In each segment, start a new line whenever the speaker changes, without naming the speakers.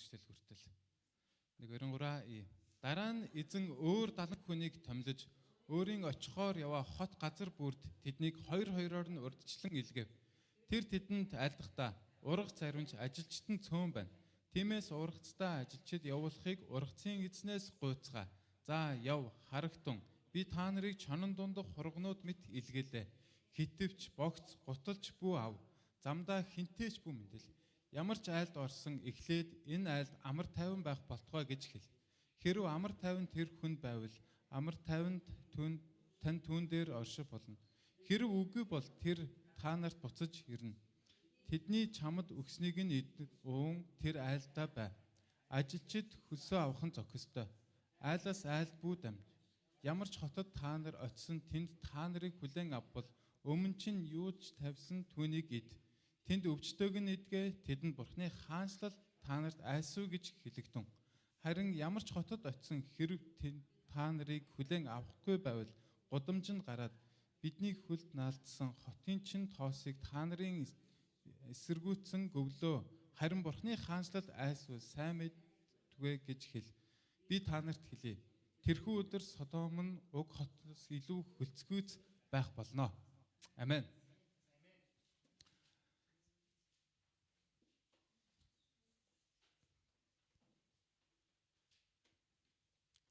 дугаар эшлэл хүртэл. 1:23 и. Дараа нь эзэн өөр 70 хүнийг томилож өөрийн очихоор яваа хот газар бүрд тэднийг хоёр хоёроор нь урьдчилан илгээв. Тэр тэдэнд айлдахдаа ургац ариунч ажилчид нь цөөн байна. Тиймээс ургацтай ажилчид явуулахыг ургацын эзнээс гуйцгаа. За яв харагтун би та нарыг чонон дундах хургнууд мэт илгээлээ. Хитвч, богц, гуталж бүү ав. Замдаа хинтээч бүү мэндэл. Ямар ч айлд орсон эхлээд энэ айлд амар тайван байх болтугай гэж хэл. Хэрв амар тайван тэр хүнд байвал амар тайванд түн тань түүн дээр орших болно. Хэрв үгүй бол тэр та нарт буцаж ирнэ. Тэдний чамд өгснийг нь уун тэр айлдаа бай. Ажилчид хөлсөө авах нь зохистой. Айлаас айлд бүү дамж. Ямар ч хотод та нар очисон тэнд та нарыг хүлээн авбал өмнө чинь юу ч тавьсан түүнийг ид. Тэнд өвчтөөг нь эдгээ тэдэнд Бурхны хаанчлал та нарт айсуу гэж хэлэгдэн. Харин ямар ч хотод очисон хэрв та нарыг хүлээн авахгүй байвал гудамж нь гараад бидний хөлд наалдсан хотын чин тоосыг та нарын эсэргүүцсэн гөвлөө. Харин Бурхны хаанчлал айсвал сайн мэдвэ гэж хэл. Би та нарт хэлье. Тэрхүү өдөр Содом нь уг хотоос илүү хөлцгүйц байх болно. Амен.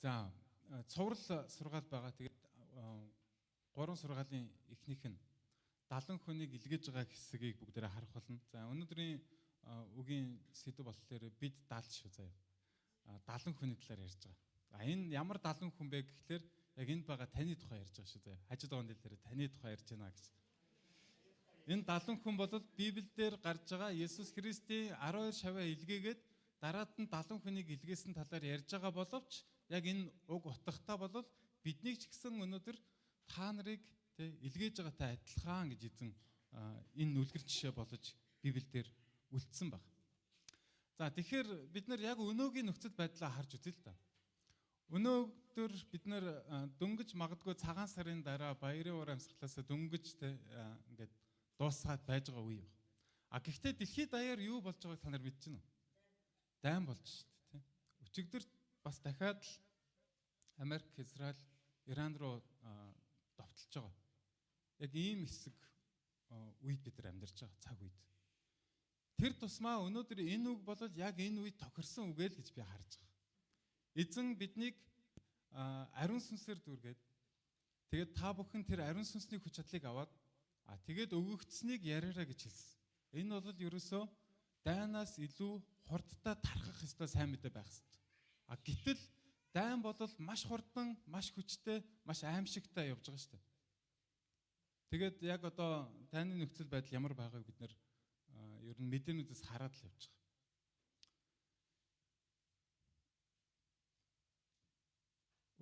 За цуврал сургаал байгаа. Тэгээд гурван сургаалын эхнийх нь 70 хүнийг илгээж байгаа хэсгийг бүгдээрээ харах болно. За өнөөдрийн үгийн сэдэв болохоор бид 70 шүү заяа. 70 хүний талаар ярьж байгаа. За энэ ямар 70 хүн бэ гэхлээр яг энд байгаа таны тухай ярьж байгаа шүү заяа. Хажууд байгаа дэлээр таны тухай ярьж байна гэж. Энэ 70 хүн бол Библиэлд гарч байгаа Есүс Христийн 12 шаваа илгээгээд дараад нь 70 хүнийг илгээсэн талаар ярьж байгаа боловч яг энэ уг утгатай бол биднийг ч гэсэн өнөөдөр та нарыг илгээж байгаатай адилхан гэж эзэн энэ нүлгэр жишээ болж Библиэлд үлдсэн баг. За тэгэхээр бид нар яг өнөөгийн нөхцөл байдлаа харж үзье л да. Өнөөдөр бид нар дөнгөж магадгүй цагаан сарын дараа баярын уур амьсгалаасаа дөнгөж ингээд дуусгаад байж байгаа үе. А гэхдээ дэлхийд даяар юу болж байгааг та нар мэдэж байна уу? Дайн болж шүү дээ, тийм. Өчигдөр бас дахиад л Америк, Израиль, Иран руу довтолж байгаа. Яг ийм хэсэг үед бид нар амьдарч байгаа цаг үед. Тэр тусмаа өнөөдөр энэ үг бол яг энэ үед тохирсон үг л гэж би харж байгаа. Эзэн биднийг ариун сүнсээр дүүргээд тэгээд та бүхэн тэр ариун сүнсний хүч чадлыг аваад тэгээд өгөгдсөнийг яриараа гэж хэлсэн. Энэ бол ерөөсөө дайнаас илүү хурдтай тархах ёстой сайн мэдээ байх ёстой. А гэтэл дайн бол маш хурдан, маш хүчтэй, маш аимшигтай явж байгаа шүү дээ. Тэгээд яг одоо дайны нөхцөл байдал ямар байгааг бид нэр ер нь мэдээнүүдээс хараад л явж байгаа.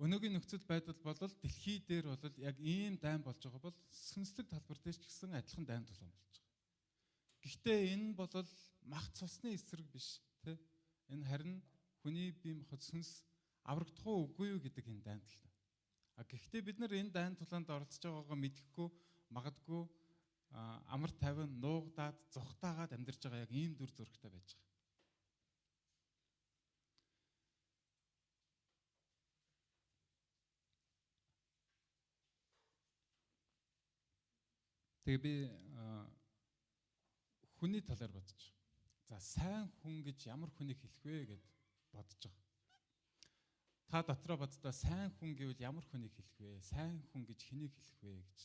Өнөөгийн нөхцөл байдал бол дэлхий дээр бол яг ийм дайн болж байгаа бол сүнслэг талбар дээр ч гэсэн адилхан дайн тулаан болж байгаа. Гэхдээ энэ бол мах цусны эсрэг биш, тий? Энэ харин хүний бие махбод сүнс аврагдах уу үгүй юу гэдэг энэ дайн тулаан. А гэхдээ бид нар энэ дайн тулаанд оролцож байгаагаа мэдэхгүй магадгүй амар тайван нуугдаад зугтаагаад амьдарч байгаа яг ийм дүр зурагтай байж байгаа. Тэгээ би хүний талаар бодож. За сайн хүн гэж ямар хүнийг хэлэх вэ гэд бодож байгаа. Та дотроо боддоо сайн хүн гэвэл ямар хүнийг хэлэх вэ? Сайн хүн гэж хэнийг хэлэх вэ гэж.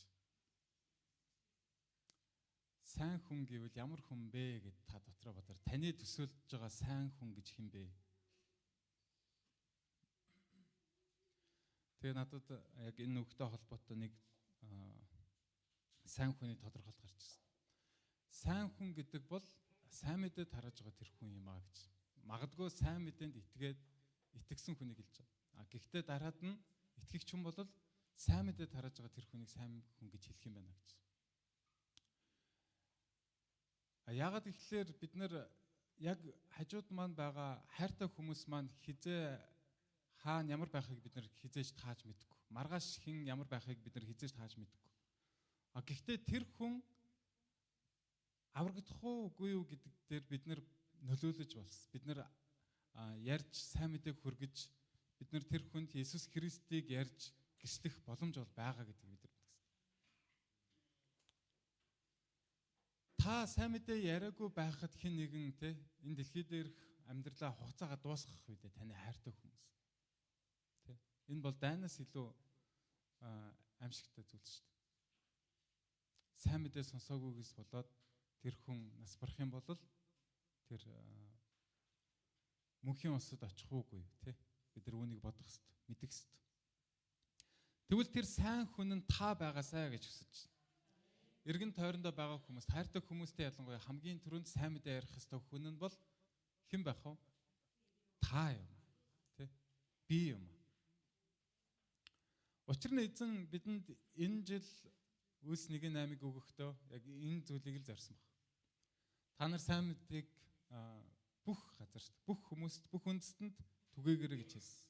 Сайн хүн гэвэл ямар хүн бэ гэд та дотроо бодоор таны төсөөлж байгаа сайн хүн гэж хэн бэ? Тэгээ надад яг энэ үгтэй холбоотой нэг сайн хүний тодорхойлолт гарч ирсэн. Сайн хүн гэдэг бол сайн мэдээ тарааж байгаа тэр хүн юм аа гэж. Магадгүй сайн мэдээнд итгээд итгэсэн хүнийг хэлж байгаа. А гэхдээ дараад нь итгэгч хүн бол сайн мэдээ тарааж байгаа тэр хүнийг сайн хүн гэж хэлэх юм байна гэж. А яагаад гэхлээр бид нар яг хажууд маань байгаа хайртай хүмүүс маань хизээ хаана ямар байхыг бид нар хизээж тааж мэдэхгүй. Маргааш хэн ямар байхыг бид нар хизээж тааж мэдэхгүй. А гэхдээ тэр хүн аврагдах уу үгүй юу гэдэг дээр бид нар нөлөөлөж болсон. Бид нар ярьж сайн мэдээг хүргэж бид нар тэр хүнд Есүс Христийг ярьж гэрчлэх боломж бол байгаа гэдгийг бид нар мэдэх ёстой. Та сайн мэдээ яриаггүй байхад хэн нэгэн те энэ дэлхий дээрх амьдралаа хугацаагаа дуусгах үедээ таны хайртай хүмүүс. Тэ? Энэ бол дайнаас илүү аимшигтай зүйл шүү дээ. Сайн мэдээ сонсоогүйгээс болоод тэр хүн нас барах юм бол тэр мөнхийн улсад очих уугүй тий. Бид нар үүнийг бодох ёстой, мэдэх ёстой. Тэгвэл тэр сайн хүн нь та байгаасай гэж хүсэж байна. Эргэн тойрондоо байгаа хүмүүс, хайртай хүмүүстэй ялангуяа хамгийн түрүүнд сайн мэдээ ярих ёстой хүн нь бол хэн байх вэ? Та юм. Тэ? Би юм. Учир нь эзэн бидэнд энэ жил Үйлс 1:8-ыг өгөхдөө яг энэ зүйлийг л зорьсон баг. Та нар сайн мэдээг бүх газарт, бүх хүмүүст, бүх үндэстэнд түгээгээрэй гэж хэлсэн.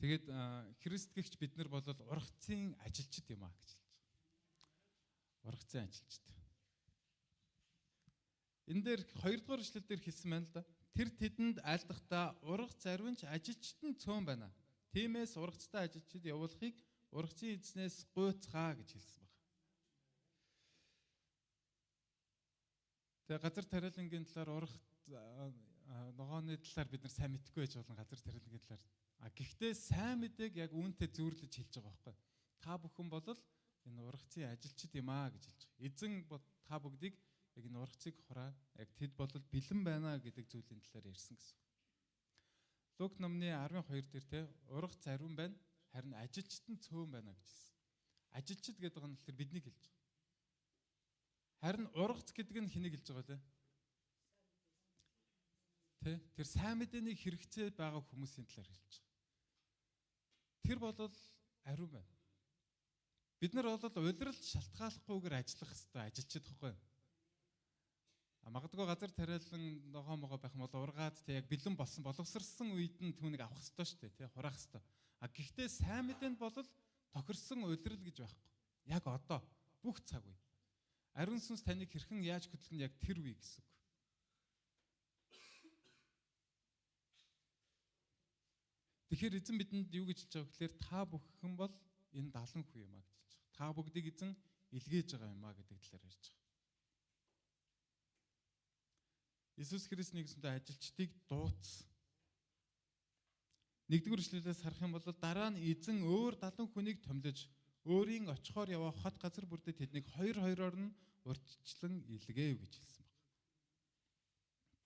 Тэгээд Христ гэгч бид нар бол ургацын ажилчид юм а гэж хэлж байгаа. Ургацын ажилчид. Энэ дээр 2 дугаар эшлэл дээр хэлсэн байна л да. Тэр тэдэнд айлдахдаа ургац аривч ажилчид нь цөөн байна. Тиймээс ургацтай ажилчид явуулахыг ургацын эзнээс гуйцгаа гэж хэлсэн баг. Тэгээ газар тариалангийн талаар урах ногооны талаар бид нар сайн мэдэхгүй байж болно газар тариалангийн талаар. А гэхдээ сайн мэдээг яг үүнтэй зүүрлэж хэлж байгаа байхгүй. Та бүхэн бол энэ ургацын ажилчид юм аа гэж хэлж байгаа. Эзэн та бүгдийг яг энэ ургацыг хураа яг тэд бол бэлэн байна гэдэг зүйлийн талаар ярьсан гэсэн. Лук номны 12 дээр те ургац ариун байна, харин ажилчид нь цөөн байна гэж хэлсэн. Ажилчид гэдэг нь тэр биднийг хэлж байгаа. Харин ургац гэдэг нь хэнийг хэлж байгаа вэ? Тэ тэр сайн мэдээний хэрэгцээ байгаа хүмүүсийн талаар хэлж байгаа. Тэр бол ариун байна. Бид нар бол улиралд шалтгааллахгүйгээр ажиллах ёстой ажилчид байхгүй. Магадгүй газар тариалан ногоо могоо байх юм бол ургаад тэ яг бэлэн болсон боловсрсон үед нь түүнийг авах ёстой шүү дээ, тэ хураах ёстой. А гэхдээ сайн мэдээнд бол тохирсон улирал гэж байхгүй. Яг одоо бүх цаг үе. Ариун сүнс таныг хэрхэн яаж хөтлөх нь яг тэр үе гэсэн үг. Тэгэхээр эзэн бидэнд юу гэж хэлж байгаа гэхээр та бүхэн бол энэ 70 хүн юм а гэж хэлж байгаа. Та бүгдийг эзэн илгээж байгаа юм а гэдэг талаар ярьж байгаа. Иесус Христ нэгсэндээ ажилчдыг дууцсан. Нэгдүгээр эшлэлээс харах юм бол дараа нь эзэн өөр 70 хүнийг томилож өөрийн очихоор яваа хот газар бүрдээ тэднийг хоёр хоёроор нь урьдчилан илгээв гэж хэлсэн баг.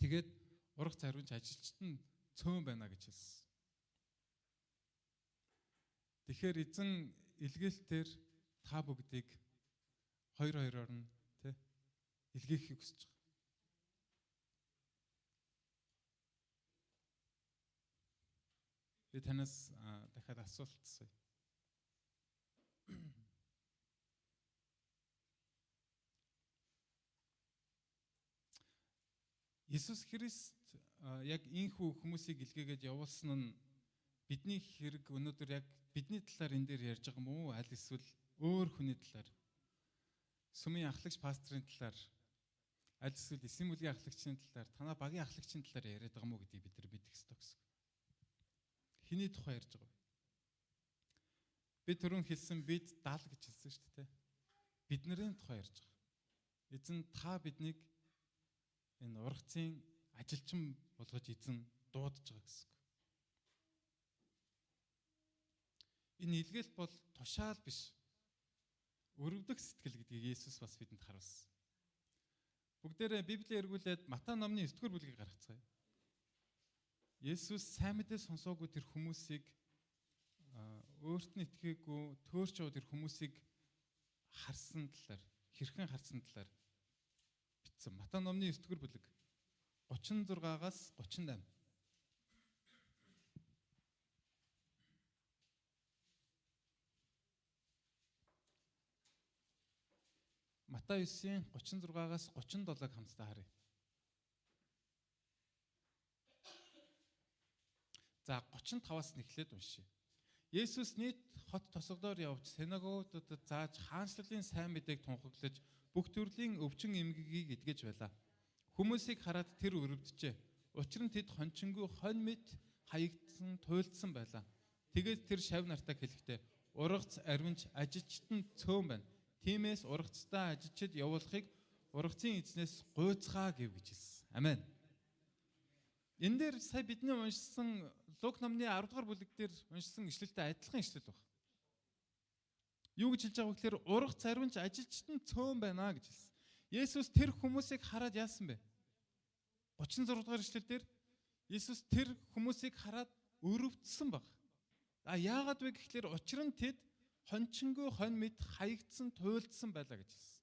Тэгээд ургац хариунч ажилчид нь цөөн байна гэж хэлсэн. Тэгэхээр эзэн илгээлтээр та бүгдийг хоёр хоёроор нь тэ илгээхийг хүсэж байгаа. Би танаас дахиад асуулт асууя. Иесус Христ яг ийхүү хүмүүсийг илгээгээд явуулсан нь бидний хэрэг өнөөдөр яг бидний талаар энэ дээр ярьж байгаа юм уу? Аль эсвэл өөр хүний талаар? Сүмийн ахлагч пастрын талаар, аль эсвэл эсийн бүлгийн ахлагчийн талаар, танаа багийн ахлагчийн талаар яриад байгаа юм уу гэдгийг бид нар мэдэх ёстой гэсэн. Хэний тухай ярьж байгаа вэ? Би түрүүн хэлсэн бид 70 гэж хэлсэн шүү дээ. Бидний тухай ярьж байгаа. Эзэн та биднийг энэ ургацын ажилчин болгож эзэн дуудаж байгаа гэсэн үг. Энэ илгээлт бол тушаал биш. Өрөвдөх сэтгэл гэдгийг Есүс бас бидэнд харуулсан. Бүгдээрээ Библийг эргүүлээд Матай номны 9-р бүлгийг гаргацгаая. Есүс сайн мэдээ сонсоогүй тэр хүмүүсийг өөрт нь итгээгүй төөрч яваа тэр хүмүүсийг харсан талаар, хэрхэн харсан талаар бичсэн. Матай номны 9-р бүлэг 36-аас 38. Матай 9-ийн 36-аас 37-ыг хамтдаа харъя. За 35-аас нэхлээд уншъя. Есүс нийт хот тосгодоор явж синагогуудад зааж хаанчлалын сайн мэдээг тунхаглаж Бүх төрлийн өвчин эмгэгийг эдгэж байлаа. Хүмүүсийг хараад тэр өрөвдөжээ. Учир нь тэд хончингүй хонь мэт хаягдсан, туйлдсан байлаа. Тэгээд тэр шав нартаа хэлэхдээ ургац аривч ажилчид нь цөөн байна. Тиймээс ургацтай ажилчид явуулахыг ургацын эзнээс гуйцгаа гэв гэж хэлсэн. Амен. Энэ дээр сая бидний уншсан Лук номны 10 дугаар бүлэг дээр уншсан ишлэлтэй адилхан ишлэл байна. Юу гэж хэлж байгаа вэ гэхээр ургац аривч ажилчид нь цөөн байна гэж хэлсэн. Есүс тэр хүмүүсийг хараад яасан бэ? 36 дугаар ишлэл дээр Есүс тэр хүмүүсийг хараад өрөвдсөн баг. А яагаад вэ гэхлээр учир нь тэд хончингүй хонь мэд хаягдсан, туйлдсан байлаа гэж хэлсэн.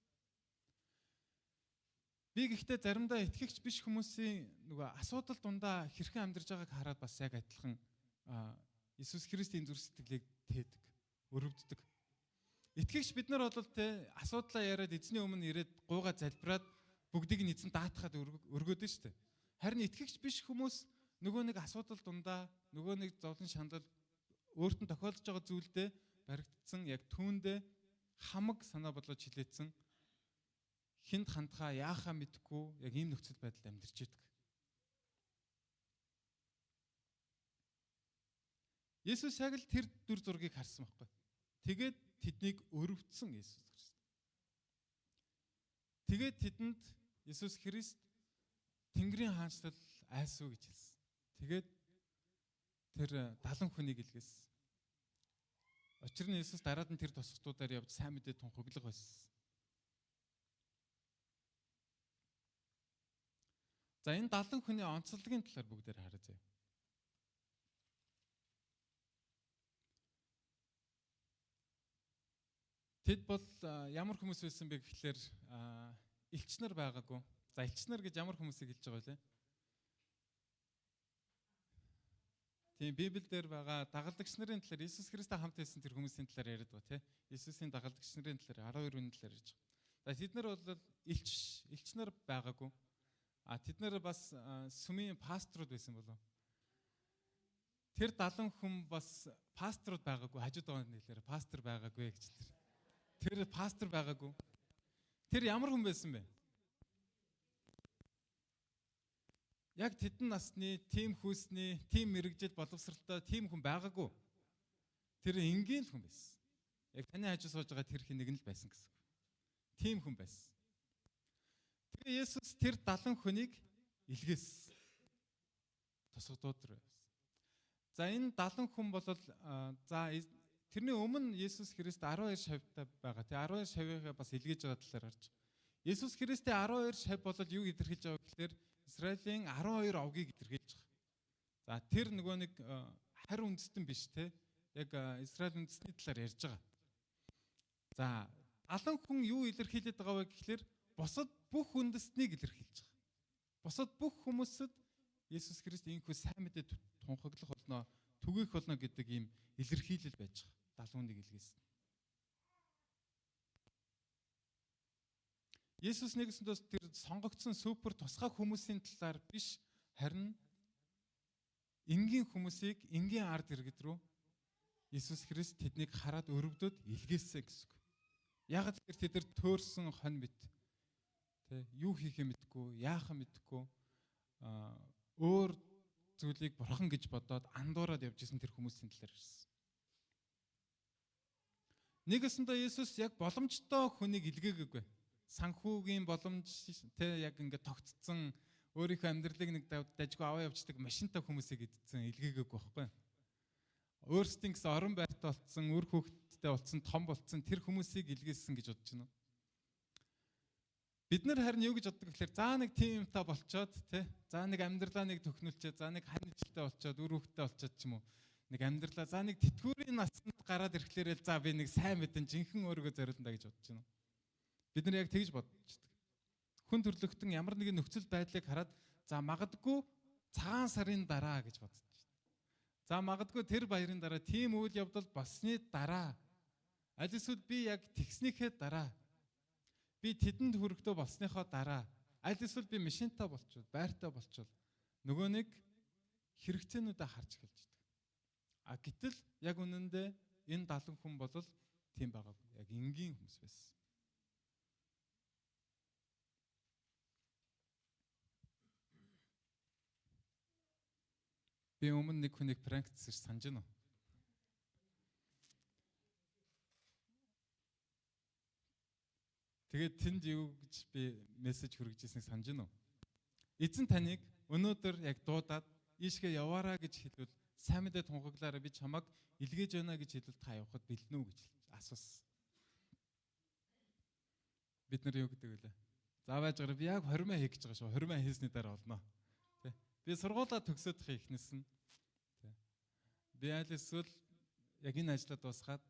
Би гэхдээ заримдаа итгэгч биш хүмүүсийн нөгөө асуудал дундаа хэрхэн амьдарч байгааг хараад бас яг адилхан Иесус Христийн зүрх сэтгэлийг тээдэг, өрөвддөг. Итгэгч бид нар бол те асуудлаа яриад эзний өмнө ирээд гуйгаа залбираад бүгдийг нь эзэн даатахад өргөөдөн шүү дээ. Харин итгэгч биш хүмүүс нөгөө нэг асуудал дундаа нөгөө нэг зовлон шанал өөрт нь тохиолдож байгаа зүйлдээ баригдсан, яг түүндээ хамаг санаа бодлоо чилээдсэн, хинд хандхаа яахаа мэдэхгүй яг ийм нөхцөл байдалд амьдарч идэг. Есүс яг л тэр дүр зургийг харсан байхгүй. Тэгээд тэднийг өрөвдсөн Есүс Христ. Тэгээд тэдэнд Есүс Христ Тэнгэрийн хаанчлал айсуу гэж хэлсэн. Тэгээд тэр 70 хүнийг илгээсэн. Учир нь Есүс дараад нь тэр тосготуудаар явж сайн мэдээ тунхаглах байсан. За энэ 70 хүний онцлогийн талаар бүгдээр харъя заяа. Тэд бол ямар хүмүүс байсан бэ гэхлээр элч нар байгаагүй. За элч нар гэж ямар хүмүүсийг хэлж байгаа вэ? Тийм, Библиэлд байгаа дагалдагч нарын талаар, Иесус Христтэй хамт байсан тэр хүмүүсийн талаар яриад байгаа тий. Иесусийн дагалдагч нарын талаар 12 хүний талаар ярьж байгаа. За тэд нар бол элч нар байгаагүй. А тэд нар бас сүмийн пасторууд байсан болов. Тэр 70 хүн бас пасторууд байгаагүй. Хажууд байгаа хэлээр пастор байгаагүй гэж хэлэр. Тэр пастор байгаагүй. Тэр ямар хүн байсан бэ? Яг тэдэн насны, тийм хүүсний, тийм мэрэгжил боловсралтай тийм хүн байгаагүй. Тэр энгийн л хүн байсан. Яг таны хажуу сууж байгаа тэр хин нэг нь л байсан гэсэн үг. Тийм хүн байсан. Тэгээ Есүс тэр 70 хүнийг илгээсэн. Тосгодууд руу явсан. За энэ 70 хүн бол за тэрний өмнө Есүс Христ 12 шавьтай байгаа. Тэгээ 12 шавийнхаа бас илгээж байгаа талаар гарч. Есүс Христийн 12 шав бол юу илэрхийлж байгаа гэхээр Израилийн 12 овгийг илэрхийлж байгаа. За тэр нөгөө нэг харь үндэстэн биш те. Яг Израиль үндэстний талаар ярьж байгаа. За 70 хүн юу илэрхийлээд байгаа вэ гэхээр бусад бүх үндэстнийг илэрхийлж байгаа. Бусад бүх хүмүүсэд Есүс Христ инхүү сайн мэдээ тунхаглах болно, түгээх болно гэдэг ийм илэрхийлэл байж байгаа. 70 хүнийг илгээсэн. Есүс нэгсэндээ тэр сонгогдсон супер тусгай хүмүүсийн талаар биш, харин энгийн хүмүүсийг энгийн ард иргэд рүү Есүс Христ тэднийг хараад өрөвдөд илгээсэн гэсэн үг. Яг тэр тэд нар төөрсөн хон мэт тэ юу хийхээ мэдэхгүй, яахаа мэдэхгүй, өөр зүйлийг бурхан гэж бодоод андуураад явж исэн тэр хүмүүсийн талаар ирсэн. Нэгэсэндээ Есүс яг боломжтой хүнийг илгээгээгүй. Санхүүгийн боломж тэ яг ингээд тогтцсон өөрийнхөө амьдралыг нэг дажгүй аваа явждаг машинтай хүмүүсийг идсэн илгээгээгүй байхгүй. Өөрсдийн гэсэн орон байртай болцсон, үр хүүхэдтэй болцсон, том болцсон тэр хүмүүсийг илгээсэн гэж бодож байна уу? Бид нар харин юу гэж боддог гэхээр за нэг тийм юмтай болчоод тэ за нэг амьдралаа нэг төхнөлчээ, за нэг хань ижилтэй болчоод, үр хүүхэдтэй болчоод ч юм уу нэг амьдралаа за нэг тэтгэврийн насанд гараад ирэхлээрэл за би нэг сайн мэдэн жинхэнэ өөрийгөө зориулна да гэж бодож байна. Бид нар яг тэгж бодчихдаг. Хүн төрлөختөн ямар нэгэн нөхцөл байдлыг хараад за магадгүй цагаан сарын дараа гэж бодож байна. За магадгүй тэр баярын дараа тийм үйл явдал болсны дараа аль эсвэл би яг тэгснийхээ дараа би тэдэнд хүрэхтэй болсныхоо дараа аль эсвэл би машинтай болчвол, байртай болчвол нөгөө нэг хэрэгцээнүүдээ харж эхэлж байдаг. А гэтэл яг үнэндээ энэ 70 хүн бол тийм байгаагүй. Яг энгийн хүмүүс байсан. Би өмнө нэг хүнийг prank дсан санаж байна уу? Тэгээд тэнд юу гэж би мессеж хүргэж ирснийг санаж байна уу? Эзэн таныг өнөөдөр яг дуудаад ийшгээ яваараа гэж хэлвэл сайн мэдээ тунхаглаараа би чамайг илгээж байна гэж хэлвэл та явахад бэлэн үү гэж асуусан. Бид нар юу гэдэг вэ? За байж байгаа би яг 20 мая хийх гэж байгаа шүү. 20 мая хийсний дараа олно. Тэ. Би сургуулаа төгсөөдөх эхнээс нь тэ. Би аль эсвэл яг энэ ажлаа дуусгаад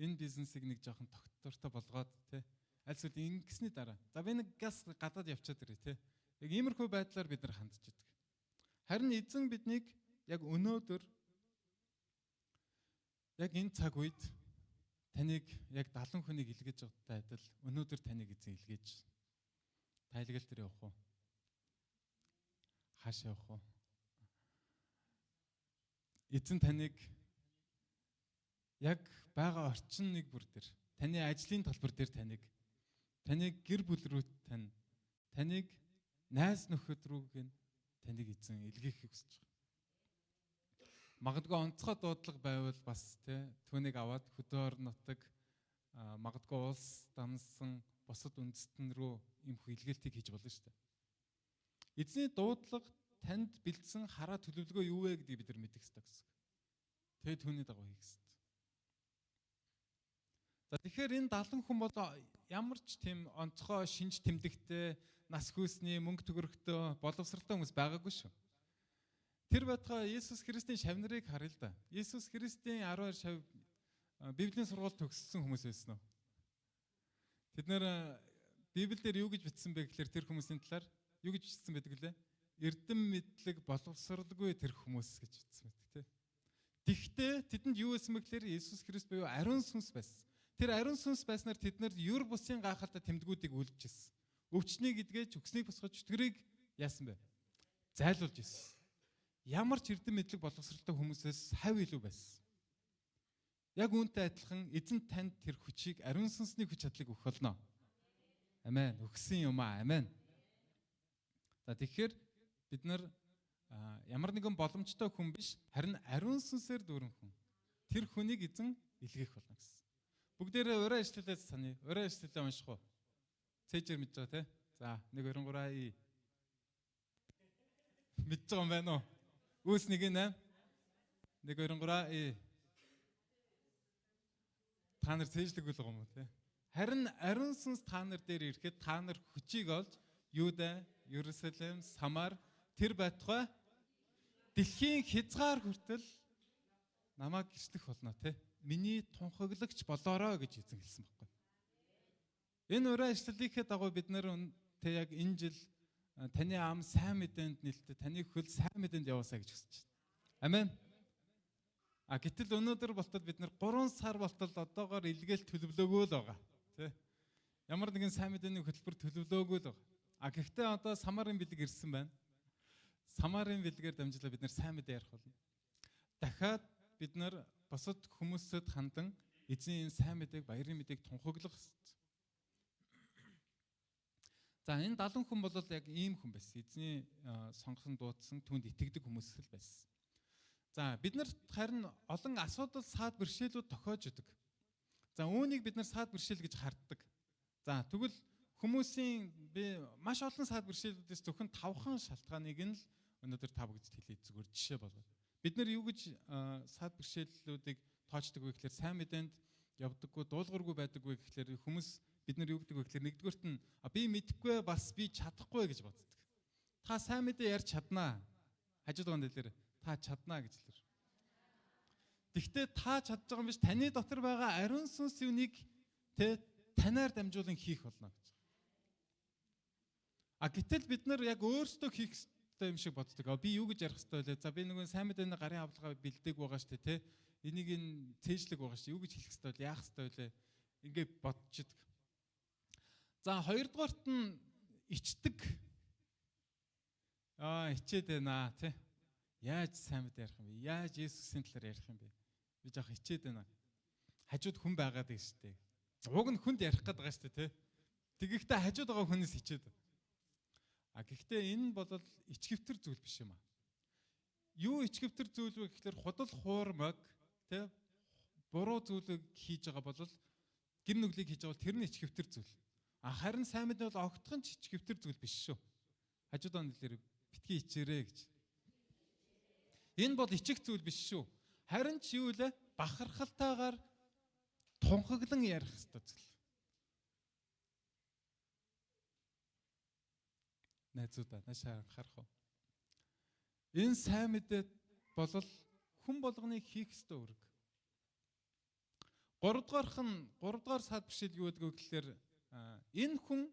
энэ бизнесийг нэг жоохон тогтвортой болгоод тэ. Аль эсвэл ингэсний дараа. За би нэг газ гадаад явчаад ирээ тэ. Яг иймэрхүү байдлаар бид нар хандж идэг. Харин эзэн биднийг яг өнөөдөр яг энэ цаг үед таныг яг 70 хүнийг илгээж байгаатай адил өнөөдөр таныг эзэн илгээж та илгээл дээр явах уу? Хаашаа явах уу? Эзэн таныг яг байгаа орчин нэг бүр дээр таны ажлын талбар дээр таныг гэр бүл рүү таныг найз нөхөд рүү таныг эзэн илгээхийг хүсэж байгаа. Магадгүй онцгой дуудлага байвал бас түүнийг аваад хөдөө орон нутаг магадгүй улс дамнсан бусад үндэстэн рүү иймэрхүү илгээлтийг хийж болно шүү дээ. Эзний дуудлага танд бэлдсэн хараа төлөвлөгөө юу вэ гэдгийг бид нар мэдэх ёстой гэсэн. Тэгээд түүний дагуу хийх ёстой. За тэгэхээр энэ 70 хүн бол ямар ч тийм онцгой шинж тэмдэгтэй нас хүйсний мөнгө төгрөгтөө боловсралтай хүмүүс байгаагүй шүү. Тэр байтугай Иесус Христийн шав нарыг харъя л да. Иесус Христийн 12 шав Библийн сургууль төгссөн хүмүүс байсан уу? Тэд нэр Библиэлд юу гэж бичсэн бэ гэхээр тэр хүмүүсийн талаар юу гэж бичсэн байдаг лээ? Эрдэм мэдлэг боловсралгүй тэр хүмүүс гэж бичсэн байдаг тий. Тэгвэл тэдэнд юу байсан бэ гэхээр Иесус Христ буюу ариун сүнс байсан. Тэр ариун сүнс байснаар тэд нар юр бусын гайхалтай тэмдгүүдийг үлдчихсэн. Өвчнийг эдгэж, үхснийг босгож, чөтгөрийг яасан бэ? Зайлуулж ирсэн. Ямар ч эрдэм мэдлэг боловсралтай хүмүүсээс хав илүү байсан. Яг үүнтэй адилхан эзэн танд тэр хүчийг ариун сүнсний хүч чадлыг өгөх болно. Амен. Өгсөн юм аа. Амен. За тэгэхээр бид нар ямар нэгэн боломжтой хүн биш, харин ариун сүнсээр дүүрэн хүн. Тэр хүнийг эзэн илгээх болно гэсэн. Бүгдээрээ ураа ишлэлээ саная. Ураа ишлэлээ унших уу? Цээжээр мэдж байгаа тий? За 1 2 3 и. Мэдж байгаа юм байна уу? Үүс 1:8. 1 2 3 и. Та нар цээжлэг үл байгаа юм уу тий? Харин ариун сүнс та нар дээр ирэхэд та нар хүчийг олж Юда, Иерусалим, Самар тэр байтугай дэлхийн хязгаар хүртэл намайг гэрчлэх болно тий. Миний тунхаглагч болоорой гэж эзэн хэлсэн байхгүй. Энэ ураа ишлэлийнхээ дагуу бид нар тэ яг энэ жил таны ам сайн мэдээнд нэлтэ, таны хөл сайн мэдээнд яваасаа гэж хүсэж байна. Амен. А гэтэл өнөөдөр болтол бид нар 3 сар болтол одоогоор илгээл төлөвлөөгүй л байгаа. Тэ. Ямар нэгэн сайн мэдээний хөтөлбөр төлөвлөөгүй л байгаа. А гэхдээ одоо Самарын бэлэг ирсэн байна. Самарын бэлгээр дамжуулаад бид нар сайн мэдээ ярих болно. Дахиад бид нар бусад хүмүүсэд хандан эзний энэ сайн мэдээг, баярын мэдээг тунхаглах ёстой. За энэ 70 хүн бол яг ийм хүн байсан. Эзний сонгосон дуудсан түүнд итгэдэг хүмүүс л байсан. За бид нарт харин олон асуудал саад бэрхшээлүүд тохиож идэг. За үүнийг бид нар саад бэрхшээл гэж харддаг. За тэгвэл хүмүүсийн би маш олон саад бэрхшээлүүдээс зөвхөн 5хан шалтгааныг нь л өнөөдөр та бүгдэд хэлье зүгээр жишээ болгоод. Бид нар юу гэж саад бэрхшээлүүдийг тоочдог вэ гэхээр сайн мэдээнд явдаггүй, дуулуургүй байдаггүй гэхээр хүмүүс бид нар юу гэдэг вэ гэхээр нэгдүгээрт нь би мэдэхгүй бас би чадахгүй гэж боддог. Та сайн мэдээ ярьж чаднаа. Хажууд байгаа дэлгэр та чаднаа гэж хэлэр. Тэгвэл та чадж байгаа юм биш таны дотор байгаа ариун сүнс юуныг тэ танаар дамжуулан хийх болно гэж. А гэтэл бид нар яг өөрсдөө хийх ёстой юм шиг боддог. Би юу гэж ярих ёстой вэ? За би нөгөө сайн мэдээний гарын авлагаа бэлдээг байгаа шүү дээ, тэ. Энийг нь цээжлэг байгаа шүү. Юу гэж хэлэх ёстой вэ? Яах ёстой вэ? Ингээ бодчихдаг. За хоёрдугаарт нь ичдэг. Ичээд байна тий. Яаж сайн мэдээ ярих юм бэ? Яаж Есүсийн талаар ярих юм бэ? Би жоох ичээд байна. Хажууд хүн байгаад байна шүү дээ. Уг нь хүнд ярих гээд байгаа шүү дээ тий. Тэгэхдээ хажууд байгаа хүнээс хичээд. А гэхдээ энэ бол ичгэвтер зүйл биш юм аа. Юу ичгэвтер зүйл вэ гэхлээр худал хуурмаг тэ буруу зүйлийг хийж байгаа бол гим нүглийг хийж байгаа бол тэр нь ичгэвтер зүйл. А харин сайн мэдээ бол огтхон ч ичгэвтер зүйл биш шүү. Хажууд он хэлээр битгий ичээрээ гэж. Энэ бол ичих зүйл биш шүү. Харин ч юу лээ? Бахархалтайгаар тунхаглан ярих ёстой зүйл. Найзуудаа наашаа анхаарах уу? Энэ сайн мэдээ бол хүн болгоныг хийх ёстой үүрэг. Гуравдугаар сад бишэл юу гэдэг вэ гэхлээр энэ хүн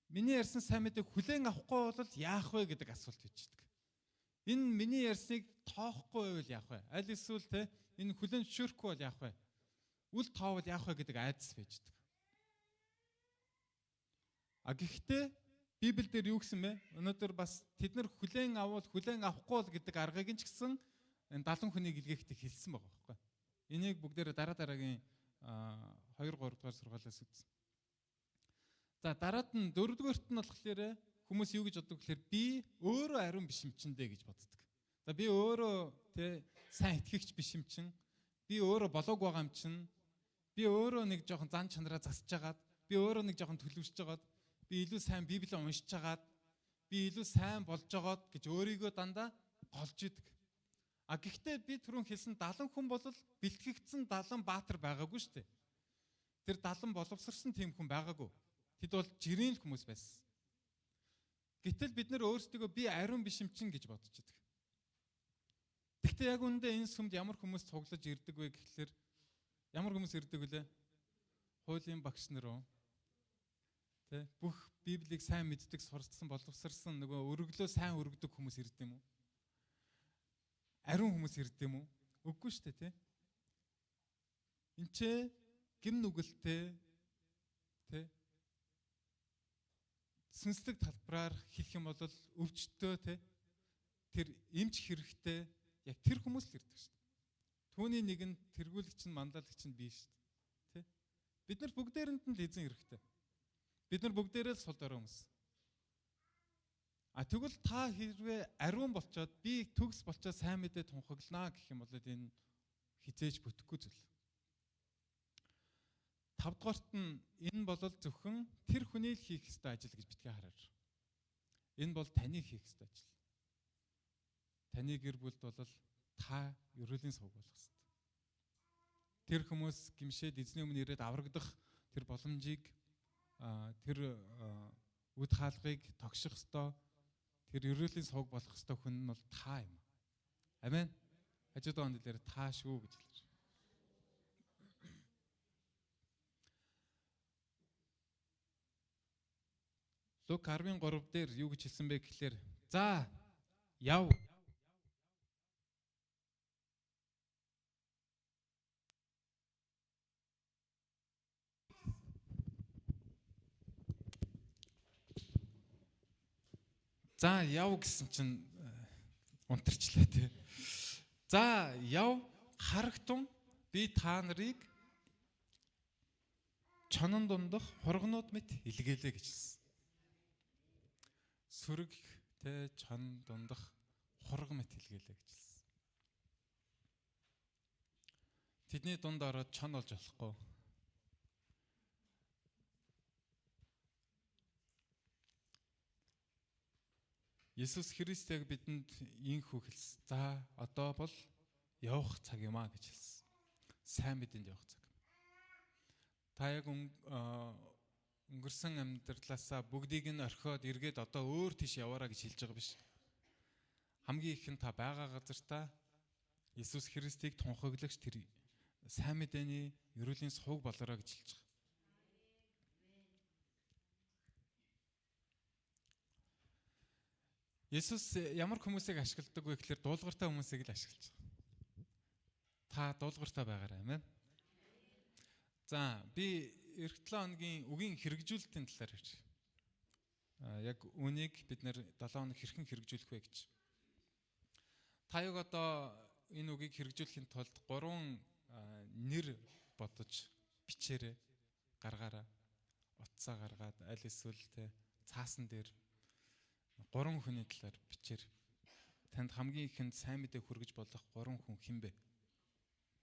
миний ярьсан сайн мэдээг хүлээн авахгүй бол яах вэ гэдэг асуулт бичдэг. Энэ миний ярьсныг тоохгүй байвал яах вэ? Аль эсвэл те энэ хүлээн зөвшөөрөхгүй бол яах вэ? Үл тоовол яах вэ гэдэг айдас байждаг. А гэхдээ Библиэлд юу гэсэн бэ? Өнөөдөр бас тэд нар хүлээн авал хүлээн авахгүй бол гэдэг аргыг нь ч гэсэн энэ 70 хүнийг илгээхдээ хэлсэн байгаа байхгүй. Энийг бүгдээрээ дараа дараагийн 2 3 дугаар сургаалаас үзсэн. За дараад нь дөрөвдүгээрт нь болохоор хүмүүс юу гэж боддог гэхээр би өөрөө ариун биш юм чинь дээ гэж боддог. За би өөрөө тэ сайн итгэгч биш юм чинь, би өөрөө болоог байгаа юм чинь, би өөрөө нэг жоохон зан чанараа засаж хагаад, би өөрөө нэг жоохон төлөвшөж хагаад, би илүү сайн Библийг уншиж хагаад, би илүү сайн болж байгаад гэж өөрийгөө дандаа голж идэг. А гэхдээ би түрүүн хэлсэн 70 хүн бол бэлтгэгдсэн 70 баатар байгаагүй шүү дээ. Тэр 70 боловсрсон тийм хүн байгаагүй. Тэд бол жирийн л хүмүүс байсан. Гэтэл бид нэр өөрсдийгөө би ариун биш юм чинь гэж бодож идэг. Гэхдээ яг үүндээ энэ сүмд ямар хүмүүс цуглаж ирдэг вэ гэхлээр ямар хүмүүс ирдэг вүлээ? Хуулийн багш нар уу? Тэ? Бүх Библийг сайн мэддэг, сурцсан, боловсрсан нөгөө өргөлөө сайн өргөдөг хүмүүс ирдэг юм уу? Ариун хүмүүс ирдэг юм уу? Үгүй шүү дээ, тэ? Энд ч гим нүгэлтэй тэ? Сүнслэг талбараар хэлэх юм бол өвчтөө тэ? Тэр эмч хэрэгтэй яг тэр хүмүүс л ирдэг шүү дээ. Түүний нэг нь тэргүүлэгч нь манлайлагч нь би шүү дээ. Тэ? Бид нар бүгдээрэнд нь л эзэн хэрэгтэй. Бид нар бүгдээрээ л сул дорой хүмүүс. А тэгвэл та хэрвээ ариун болчоод би төгс болчоод сайн мэдээ тунхагланаа гэх юм бол энэ хизээж бүтэхгүй зүйл. Тавдугаарт нь энэ бол зөвхөн тэр хүний л хийх ёстой ажил гэж битгий хараар. Энэ бол таны хийх ёстой ажил. Таны гэр бүлд бол та ерөөлийн сувг болох ёстой. Тэр хүмүүс гимшээд эзний өмнө ирээд аврагдах тэр боломжийг тэр үд хаалгыг тогших ёстой, тэр ерөөлийн сувг болох ёстой хүн нь бол та юм. Амен. Хажууд он дээр та шүү гэж хэлж. Лук 13 дээр юу гэж хэлсэн бэ гэхлээр за яв. За яв гэсэн чинь унтарчлаа тий. За яв харагтун би та нарыг чонон дундах хургнууд мэт илгээлээ гэж хэлсэн. Сүрэг тэ чон дундах хург мэт илгээлээ гэж хэлсэн. Тэдний дунд ороод чон болж болохгүй. Есүс Христ яг бидэнд инхүү хэлсэн. За одоо бол явах цаг юм а гэж хэлсэн. Сайн мэдээнд явах цаг. Та яг өнгөрсөн амьдралаасаа бүгдийг нь орхиод эргээд одоо өөр тийш яваараа гэж хэлж байгаа биш. Хамгийн их нь та байгаа газартаа Есүс Христийг тунхаглагч тэр сайн мэдээний ерөөлийн сувг болоорой гэж хэлж байгаа. Есүс ямар хүмүүсийг ашигладаг вэ гэхээр дуулууртай хүмүүсийг л ашиглаж байгаа. Та дуулууртай байгаарай, амен. За, би эх 7 хоногийн үгийн хэрэгжүүлэлтийн талаар ярьж. Яг үүнийг бид нэр 7 хоног хэрхэн хэрэгжүүлэх вэ гэж. Та яг одоо энэ үгийг хэрэгжүүлэхийн тулд 3 нэр бодож бичээрэй, гаргаарай. Утсаа гаргаад аль эсвэл те цаасан дээр 3 хүний талаар бичээр. танд хамгийн ихэнд сайн мэдээ хүргэж болох 3 хүн хэн бэ?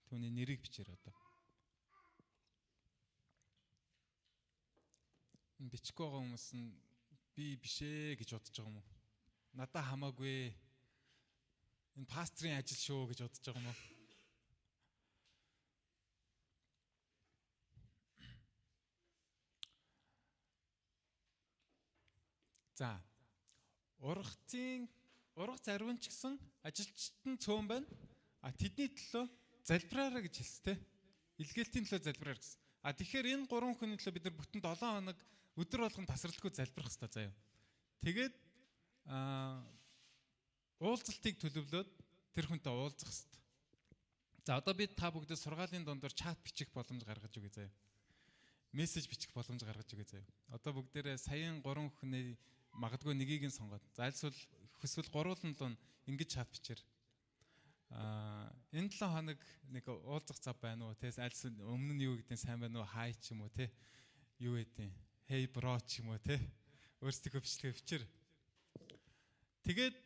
Түүний нэрийг бичээр одоо. Энэ бичихгүй байгаа хүмүүс нь би биш ээ гэж бодож байгаа юм уу? Надаа хамаагүй. Энэ пастрын ажил шүү гэж бодож байгаа юм уу? За. Ургац ариун ч гэсэн ажилчид нь цөөн байна. А тэдний төлөө залбираарай гэж хэлсэн те. Илгээлтийн төлөө залбираар гэсэн. А тэгэхээр энэ 3 хүний төлөө бид нар бүтэн 7 хоног өдөр болгон тасралтгүй залбирах хэрэгтэй заяа. Тэгээд уулзалтыг төлөвлөөд тэр хүнтэй уулзах хэрэгтэй. За одоо би та бүгдэд сургаалын дундуур чат бичих боломж гаргаж өгье заяа. Мессеж бичих боломж гаргаж өгье заяа. Одоо бүгдээрээ саяын 3 хүний магадгүй нэгийг нь сонгоод. За альсвал хүсвэл гурван л ингэж чат бичээр. Энэ 7 хоног нэг уулзах зав байна уу? Тэс альс өмнө нь юу гэдгийг сайн байна уу? Хай ч юм уу те. Юу гэдгийг? Hey bro ч юм уу те. Өөрсдийнхөө бичлэгээ бичээр. Тэгээд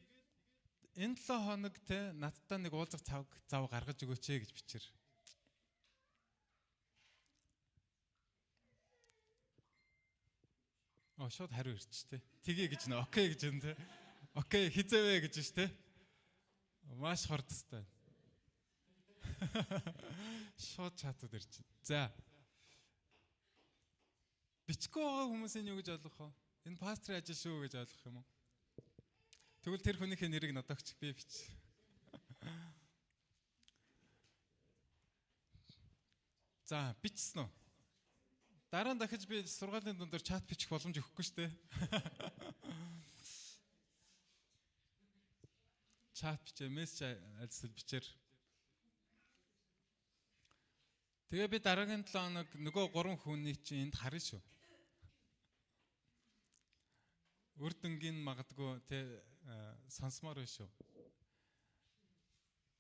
энэ 7 хоног те надтай нэг уулзах зав гаргаж өгөөч ээ гэж бичээр. Шууд хариу ирчих те. Тгий гэж нэ. Окей гэж юм те. Окей хизээвэ гэж ш те. Маш хурдтай. Шууд чатууд ирчих. За. Бичихгүй байгаа хүмүүсийн юу гэж ойлгох вэ? Энэ пастрын ажил шүү гэж ойлгох юм уу? Тэгвэл тэр хүнийхээ нэрийг надад өгч би бич. За, бичсэн үү? Дараа нь дахиж би сургаалын дундуур чат бичих боломж өгөхгүй шүү дээ. Чат бичээ, мессеж альсэл бичээр. Тэгээ би дараагийн 7 хоног нөгөө 3 хүний чинь энд харна шүү. Үр дүнгийн магадгүй тэ сонсомоор байна шүү.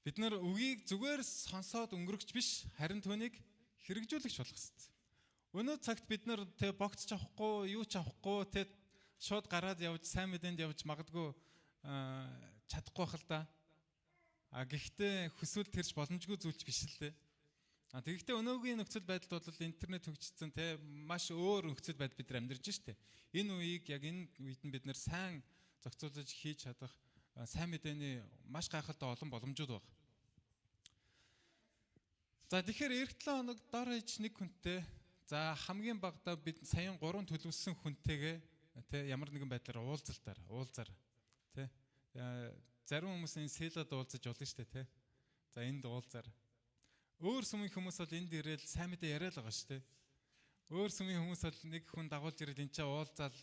Бид нар үгийг зүгээр сонсоод өнгөрөгч биш, харин түүнийг хэрэгжүүлэгч болох хэрэгтэй. Өнөө цагт бид нар тэ богц ч авахгүй, юу ч авахгүй, тэ шууд гараад явж, сайн мэдээнд явж магадгүй чадахгүй байх л да. А гэхдээ хүсвэл тэрч боломжгүй зүйлч биш л дээ. А тэгэхдээ өнөөгийн нөхцөл байдалд бол интернет хөгжсөн тэ маш өөр нөхцөл байдал бид нар амьдарч штэ. Энэ үеийг яг энэ үед нь бид нар сайн зохицуулж хийж чадах сайн мэдээний маш гайхалтай олон боломжууд байна. За тэгэхээр эх 7 хоног дор хаяж нэг хүнтэй, за хамгийн багадаа бид саяын 3 төлөвлөсөн хүнтэйгээ тэ ямар нэгэн байдлаар уулзаар тэ. Зарим хүмүүс энэ сэлад уулзаж болно штэ тэ. За энд уулзаар. Өөр сүмийн хүмүүс бол энд ирээл сайн мэдээ яриад байгаа шүү дээ. Өөр сүмийн хүмүүс бол нэг хүн дагуулж ирэл энэ ч уулзаал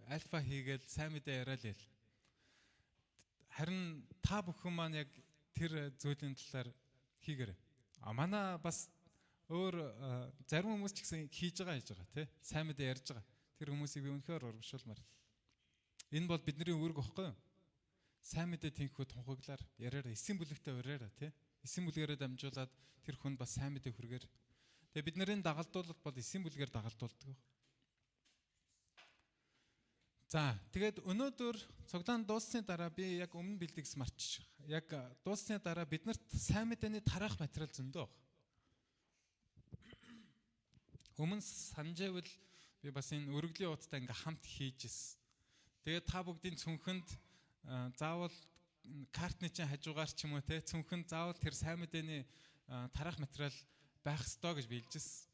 альфа хийгээл сайн мэдээ яриад л. Харин та бүхэн маань яг тэр зүйлийн талаар хийгээрэй. А манай бас өөр зарим хүмүүс ч гэсэн хийж байгаа тий. Сайн мэдээ ярьж байгаа. Тэр хүмүүсийг би үнэхээр урамшуулмаар. Энэ бол бидний үүрэг багхгүй юу? Сайн мэдээ тэнхүү тунхаглаар яриараа эсийн бүлэгтээ ураараа тий. Эсийн бүлгээрээ дамжуулаад тэр хүнд бас сайн мэдээ хүргээр. Тэгээ бид нарын дагалдуулалт бол эсийн бүлгээр дагалдуулдаг. За тэгээд өнөөдөр цуглаан дууссаны дараа би яг өмнө бэлдэгс марчих. Яг дууссаны дараа биднэрт сайн мэдээний тараах материал зөндөө баг. Өмнө санджээвэл би бас энэ өргөлийн ууттай ингээ хамт хийж ирсэн. Тэгээд та бүгдийн цүнхэнд заавал картны чинь хажуугаар ч юм уу те цүнхэнд заавал тэр сайн мэдээний тараах материал байх ёстой гэж биелжсэн.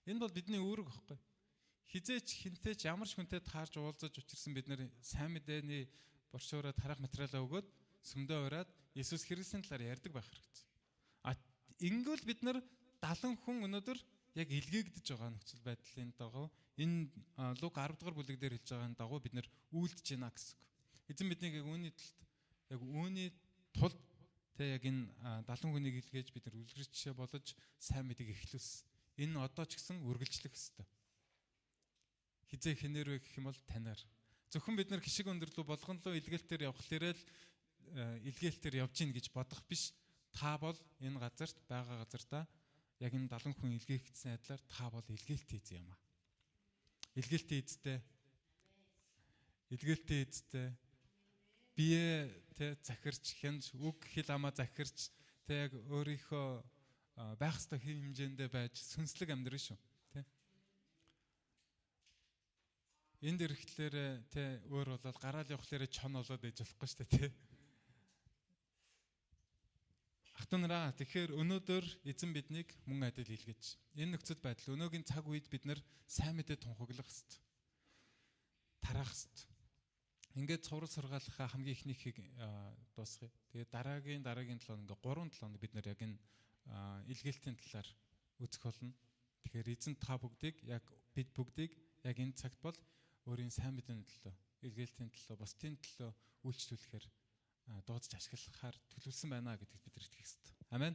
Энэ бол бидний үүрэг байхгүй. Хизээч хинтээч ямар ч хүнтэй таарч уулзаж учирсан бид нэр сайн мэдээний брошюраа тараах материалаа өгөөд сүмдөө ураад Иесус Христосийн талаар ярьдаг байх хэрэгтэй. А ингэвэл бид нар 70 хүн өнөөдөр яг илгээгдэж байгаа нөхцөл байдлын дагуу энэ Лук 10 дугаар бүлэг дээр хэлж байгаа дагуу бид нар үйлдэж байна гэсэн үг. Эзэн биднийг яг үүний талд яг үүний тулд тэ яг энэ 70 хүнийг илгээж бид нар үлгэр жишээ болж сайн мэдээг эхлүүлсэн. Энэ одоо ч гэсэн үргэлжлэх ёстой. Хизээ хинээр вэ гэх юм бол танаар. Зөвхөн бид нар хишиг өндөрлөө болгонлоо илгээлтээр явхлаараа л илгээлтээр явж гин гэж бодох биш. Та бол энэ газарт байгаа газартаа яг энэ 70 хүн илгээгдсэн адилаар та бол илгээлтийн эзэн юм аа. Илгээлтийн эзтэй. Илгээлтийн эзтэй. Бие тэ захирч, хянж, үг хэл амаа захирч, тэ яг өөрийнхөө байх ёстой хэв хэмжээндээ байж сүнслэг амьдрал шүү. Тэ. Энд ирэхлээр тэ өөр болоод гараал явахлаарэ чон болоод ээж болохгүй шүү дээ, тэ. Ах トゥ нараа, тэгэхээр өнөөдөр эзэн биднийг мөн адил илгээж энэ нөхцөл байдал өнөөгийн цаг үед бид нар сайн мэдээ тунхаглах ёстой. Тараах ёстой. Ингээд цуврал сургаалахаа хамгийн эхнийхийг дуусгая. Тэгээд дараагийн дараагийн 7 ингээ 3 7 хоног бид нар яг энэ илгээлтийн талаар үзэх болно. Тэгэхээр эзэн та бүгдийг, яг бид бүгдийг яг энэ цагт бол өөрийн сайн мэдээний төлөө, илгээлтийн төлөө, бусдын төлөө үйлчлүүлэхээр дуудаж ашиглахаар төлөвлөсөн байна гэдэгт бид итгэх ёстой. Амен.